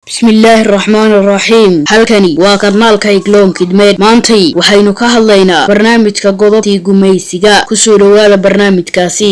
Bismillaahi raxmaani raxiim. Halkani waa kanaalka Igloon Kidmeed. Maantay waxaynu ka hadlaynaa barnaamijka godobtii gumaysiga. Kusoo dhawaada barnaamijkaasi.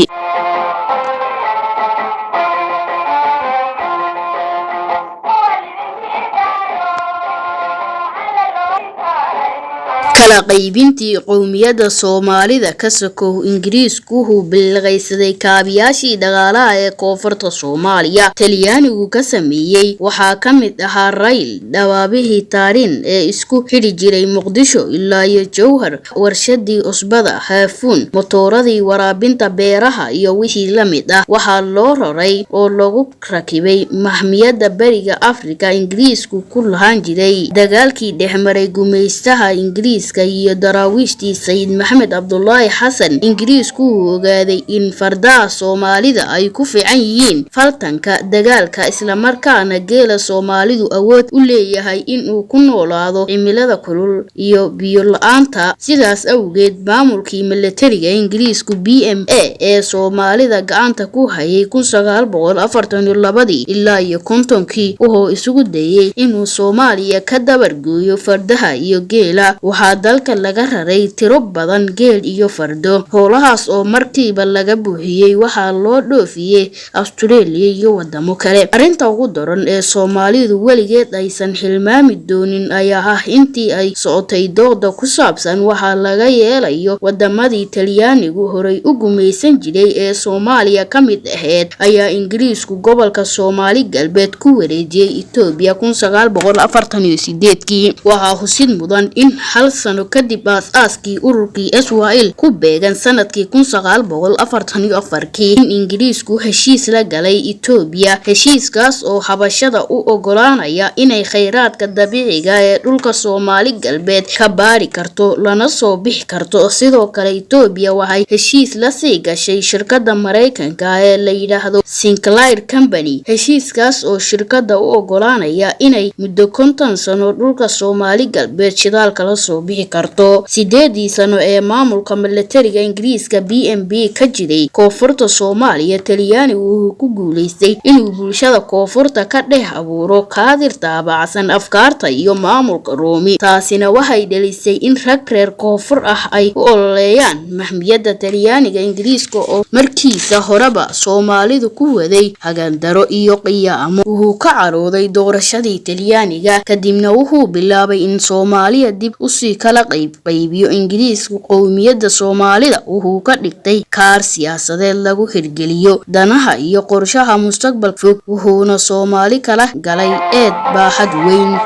Kala qaybintii qowmiyadda Soomaalida ka sokow, Ingiriisku wuxuu bilqaysaday kaabiyaashii dhaqaalaha ee koonfurta Soomaaliya Talyaanigu ka sameeyey. Waxaa ka mid ahaa rayl dhabaabihii Taarin ee isku xidhi jiray Muqdisho ilaa iyo Jowhar, warshadii cusbada Haafuun, motooradii waraabinta beeraha iyo wixii la mid ah. Waxaa loo raray oo lagu rakibay maxmiyadda Bariga Afrika Ingiriisku ku lahaan jiray. Dagaalkii dhexmaray gumaystaha Ingiriiska iyo daraawiishtii Sayid Maxamed Cabdulaahi Xasan, Ingiriisku wuu ogaaday in fardaha Soomaalida ay ku fiican yihiin faltanka dagaalka, islamarkaana geela Soomaalidu awood u leeyahay inuu ku noolaado cimilada kulul iyo biyo la-aanta. Sidaas awgeed, maamulkii milatariga Ingiriisku BMA ee Soomaalida gacanta ku hayay 1942dii ilaa iyo 50kii wuxuu isugu dayay inuu Soomaaliya ka dabargooyo fardaha iyo geela. Waxaa dalka laga raray tiro badan geel iyo fardo, howlahaas oo markiiba laga buuxiyey. Waxaa loo dhoofiyey Australia iyo wadamo kale. Arrinta ugu daran ee Soomaalidu weligeed aysan xilmaami doonin ayaa ah intii ay socotay dooda ku saabsan waxaa laga yeelayo wadamadii Talyaanigu horay u gumaysan jiray ee Soomaaliya ka mid ahayd, ayaa Ingiriisku gobolka Soomaali Galbeed ku wareejiyey Etoobiya 1948kii. Waxaa xusid mudan in hal sano kadib aas-aaskii ururkii SYL, ku beegan sanadkii 1944kii, in Ingiriisku heshiis la galay Etoobiya, heshiiskaas oo Xabashada u ogolaanaya inay khayraadka dabiiciga ee dhulka Soomaali Galbeed ka baari karto lana soo bixi karto. Sidoo kale, Etoobiya waxay heshiis la sii gashay shirkadda Maraykanka ee la yidhaahdo Sinclair Company, heshiiskaas oo shirkadda u ogolaanaya inay muddo 50 sano dhulka Soomaali Galbeed shidaalka la soo bixi karto. 8dii sano ee maamulka milatariga Ingiriiska BMB ka jiray koonfurta Soomaaliya, Talyaanigu wuxuu ku guuleystay inuu bulshada koonfurta ka dhex abuuro kaadir taabacsan afkaarta iyo maamulka Roomi. Taasina waxay dhalisay in rag reer koonfur ah ay u ololeeyaan maxmiyadda Talyaaniga Ingiriiska, oo markiisa horeba Soomaalidu ku waday hagandaro iyo qiyaamo. Wuxuu ka carooday doorashadii Talyaaniga, kadibna wuxuu bilaabay in Soomaaliya dib usii kala qaybqaybiyo. Ingiriisku qowmiyadda Soomaalida wuxuu ka dhigtay kaar siyaasadeed lagu hirgeliyo danaha iyo qorshaha mustaqbal fog, wuxuuna Soomaali kala galay eed baaxad weyn.